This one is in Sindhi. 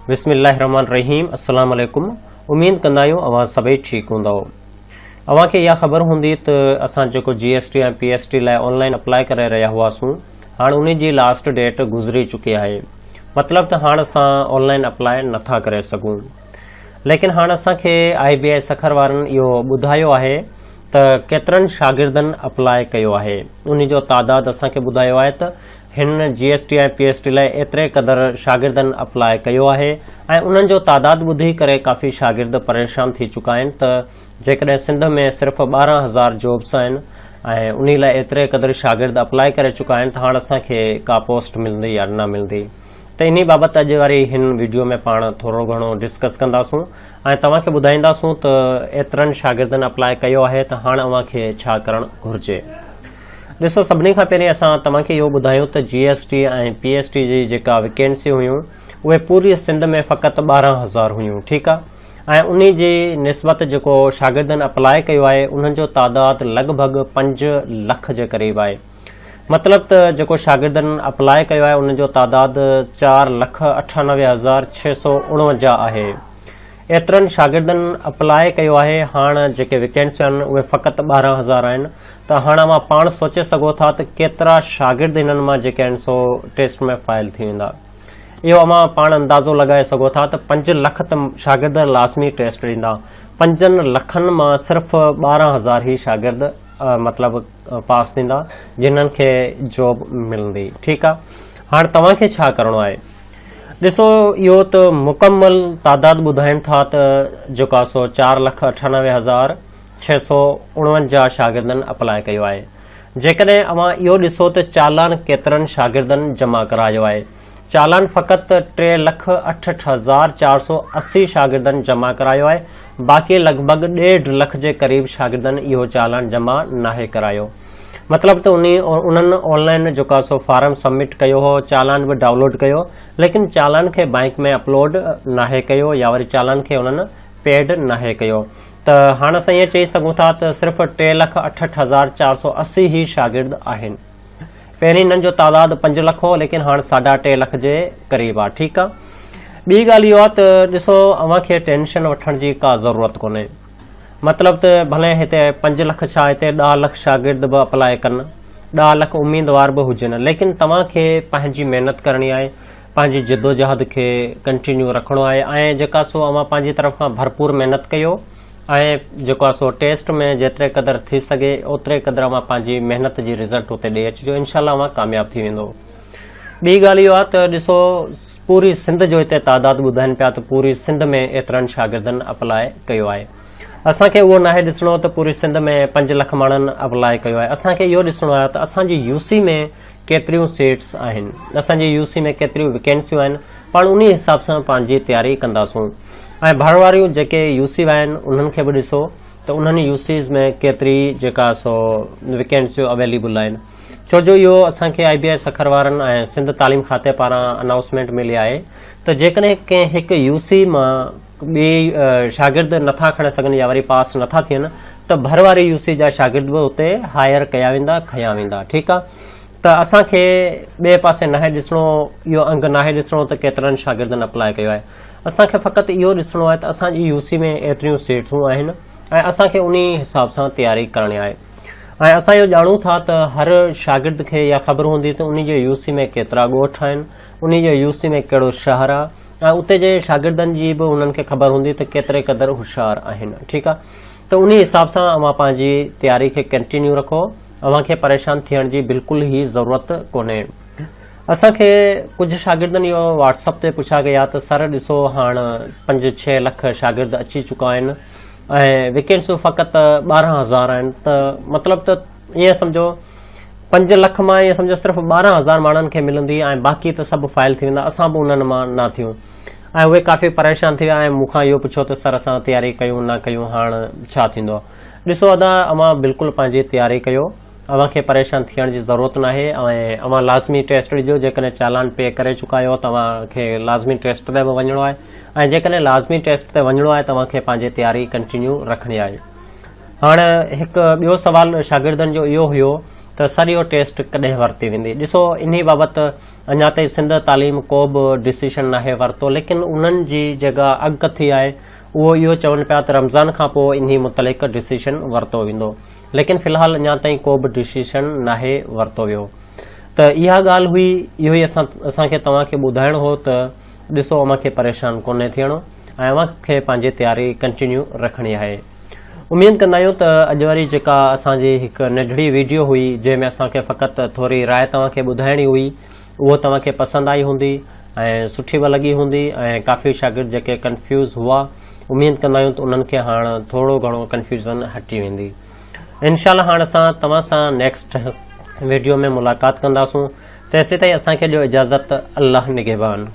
بسم الله الرحمن الرحيم السلام عليڪم اميد ڪندا آهيون اوهان سڀئي ٺيڪ هوندؤ اوهان کي اها خبر هوندي ته اسان جيڪو جي S T ۽ P S T لاء آن لائن اپلاء ڪري رهيا هئاسون هاڻ انهي جي لاسٽ ڊيٽ گذري چڪي آهي مطلب ته هاڻ اسان آن لائن اپلاء نٿا ڪري سگهون ليڪن هاڻ اسان کي آء بي آء سکر وارن اهو ٻڌايو آهي ته ڪيترن شاگردن اپلاء ڪيو آهي انهي جو تعداد اسان کي ٻڌايو آهي ته هن جي S T ۽ P S T لاء ايتري قدر شاگردن اپلاء ڪيو آهي ۽ انهن جو تعداد ٻڌي ڪري ڪافي شاگرد پريشان ٿي چڪا آهن ته جيڪڏهن سنڌ ۾ صرف 12 هزار جابس آهن ۽ انهي لاء ايتري قدر شاگرد اپلاء ڪري چڪا آهن ته هاڻ اسان کي ڪا پوسٽ ملندي يا نه ملندي ته انهي بابت اڄ واري هن ويڊيو ۾ پاڻ ٿورو گهڻو ڊسڪس ڪنداسون ۽ توهان کي ٻڌائينداسون ته ايترن شاگردن اپلاء ڪيو آهي ته هاڻ اوهان کي ڇا ڪرڻ گهرجي. ڏسو سڀني کان پهرين اسان توهان کي اهو ٻڌايون ته جي S T ۽ P S T جي جيڪا ويڪينسي هيون اهي پوري سنڌ ۾ فقط 12 هزار هيون ٺيڪ آ ۽ انهي جي نسبت جيڪو شاگردن اپلاء ڪيو آهي انهن جو تعداد لڳ ڀڳ 5 لک جي قريب آهي. مطلب ته جيڪو شاگردن اپلاء ڪيو آهي انهن جو تعداد 4,98,649 آهي. ايترن شاگردن اپلاء ڪيو آهي هاڻ جيڪي ويڪينسيون آهن اهي فقط 12 هزار آهن ته هاڻ اوهان پاڻ سوچي سگهو ٿا ته ڪيترا شاگرد هنن مان جيڪي آهن سو ٽيسٽ ۾ فائل ٿي ويندا. اهو اوهان پاڻ اندازو لڳائي سگهو ٿا ته 5 لک ته شاگرد لازمي ٽيسٽ ڏيندا. 5 لکن مان صرف 12 هزار ئي شاگرد مطلب پاس ٿيندا جنھن کي جاب ملندي. ٺيڪ آ هاڻ توهان کي ڇا ڪرڻو آهي؟ ڏسو اهو ته مڪمل تعداد ٻڌائين ٿا ته جيڪو آ سو 4,98,649 شاگردن اپلاء ڪيو آهي. جيڪڏهن اوهان اهو ڏسو ته چالان ڪيترن شاگردن جمع ڪرايو آهي. چالان فقط 3,68,480 شاگردن جمع ڪرايو آهي باقي لڳ ڀڳ ڏيڍ لک جي قريب شاگردن اهو چالان جمع ناهي ڪرايو. مطلب ته انهي انهن آن لائن جيڪو آهي سو فارم سبمٽ ڪيو هو چالان به ڊائونلوڊ ڪيو ليڪن چالان کي بئنڪ ۾ اپلوڊ ناهي ڪيو يا وري چالان کي انهن پيڊ ناهي ڪيو ته هاڻ اسان ائين چئي سگهون ٿا ته صرف 3,68,480 ئي شاگرد آهن. پهرين انهن جو تعداد 5 لک هو ليڪن هاڻ 3.5 لک جي قريب آهي. ٺيڪ آهي ٻي ڳالهه اهو آهي ته ڏسو اوهان کي ٽينشن وٺڻ جي ڪا ضرورت ڪونهي. مطلب ته ڀلي هتي 5 لک ڇا هتي 10 لک شاگرد به اپلاء ڪن، 10 لک اميدوار به هجن ليڪن توهان کي پنهنجي محنت ڪرڻي آهي، پنهنجي جدوجهد کي ڪنٽينيو رکڻو آهي ۽ جيڪا سو اوهان پنهنجي طرف کان ڀرپور محنت ڪيو ۽ جيڪو آهي سو ٽيسٽ ۾ جيتري قدر ٿي سگهي اوتري قدر اوهان پنهنجي محنت جي رزلٽ اتي ڏئي اچجو انشاء الله اوهان ڪامياب ٿي ويندو. ٻي ڳالهه اهو آهي ته ڏسو پوري سنڌ جو هتي تعداد ٻڌائين پيا ته پوري سنڌ ۾ ايترن شاگردن اپلاء ڪيو آهي. اسان کي اهو ناهي ڏسڻو ته پوري سنڌ ۾ 5 لک ماڻهن اپلاء ڪيو آهي. اسان کي اهو ڏسڻو آهي ته اسان جي يو سي ۾ ڪيتريون سيٽس آهن، اسان جي يو سي ۾ ڪيتريون ويڪينسيون آهن، پاڻ انهي حساب سان پنهنجي تياري ڪنداسون ۽ ڀر واريون جيڪي يو سي آهن انهن کي به ڏسو ته انهن يو سيز ۾ ڪيتري جيڪا سو ويڪينسيون اويليبل آهن. ڇو جو اهو اسان کي آء بي آء سکر وارن ۽ سنڌ تعليم کاتي پاران انائونسمينٽ ملي آهي ته جيڪڏهن ڪنهن هڪ يو سي مان ٻي شاگرد نٿا کڻي سگهن يا وري پاس نٿا ٿين ته ڀر واري يو سي جا شاگرد به اتي هائر ڪيا ويندا کنيا ويندا. ٺيڪ آ ته اسان کي ٻئي پاسي ناهي ڏسڻو اهو انگ ناهي ڏسڻو ته ڪيترن شاگردن اپلاء ڪيو آهي. اسان کي فقط اهو ڏسڻو آهي ته اسان جي يو سي ۾ ايتريون سيٽون آهن ۽ اسان کي انهي حساب سان تياري ڪرڻي آهي. ۽ اسان اهو ڄاڻون ٿا ته هر شاگرد کي اها خبر هوندي ته انهي جي يو سي ۾ ڪيترا ڳوٺ آهن، انهي جي يو سي ۾ ڪهڙو شهر آهي ۽ اتي جي شاگردن جي به انهن کي خبر هوندي ته ڪيتري قدر هوشيار آهن. ٺيڪ آهي ته انهي حساب سان اوهان پنهنجي تياري کي ڪنٽينيو رکو اوهان کي پريشان ٿيڻ جي بلڪل ئي ضرورت ڪونهي. اسان کي ڪجهه شاگردن اهو واٽس اپ تي پڇا ڪيا ته سر ڏسو هاڻ 5-6 لک شاگرد اچي چڪا آهن ۽ ويڪينسيون فقط 12 هزار آهن ته مطلب ته ائين سمجهو 5 لک مان ائين سمجهو صرف 12 هزار ماڻهن کي ملندي ۽ باقي ته سڀ فائل ٿي ويندا اسان به انهن مان نه ٿيون ۽ اهي ڪافي پريشان ٿي ويا ۽ مون کان اهو پڇيو ته سر اسان تياري ڪيون نه ڪيون هاڻ ڇا ٿيندو. ڏسو ادا اوهان بلڪل پنهنجي تياري ڪيو اوهان کي پريشان ٿيڻ جي ضرورت ناهي ۽ اوهان لازمي ٽيسٽ ڏجو جيڪڏهن چالان پي ڪري چڪا آهيو ته اوهان کي لازمي ٽيسٽ تي به وڃڻو آهي ۽ جيڪڏهن لازمي ٽيسٽ تي وڃڻو آهي ته اوهان کي پنهنجي تياري ڪنٽينيو رکڻي آهي. هاڻ هڪ ٻيو سوال شاگردن جو اهو هيو ته سر اهو ٽيسٽ ڪڏهن ورتي ويندي ڏسو انهي بابت اڃا تائين سنڌ تعليم ڪو به ڊسيشن ناهي ورتو ليڪن انهن جي جيڪا اڳڪٿي آهي اهو اهو چون پيا ته رمضان کان پوء انهي متعلق ڊسيشن ورتو ويندو ليڪن في الحال اڃا تائين ڪو به ڊسيشن ناهي ورتو ويو ته اها ڳالهه هئي اهو ئي اسان اسان کي توهان کي ٻڌائڻو هو ته ڏسو اوهان کي پريشان ڪونهي ٿيڻو ۽ اوهان کي پنهنجي تياري ڪنٽينيو رکڻي آهي. اميد ڪندا آهيون ته اڄ واري جيڪا اسان جي هڪ ننڍڙي ويڊيو هئي جنهن ۾ اسان کي فقط ٿوري راء توهان کي ٻڌائڻي هئي اهو توهان کي پسند آئي هوندي ۽ سٺي به لڳي هوندي ۽ ڪافي شاگرد جيڪي ڪنفيوز هئا اميد ڪندا آهيون ته انهن کي هاڻ ٿورو گهڻو ڪنفيوزن هٽي ويندي انشاء الله هاڻ اسان توهان سان نيڪسٽ ويڊيو ۾ ملاقات ڪنداسون تيسيتائين اسان کي ڏيو اجازت الله نگهبان.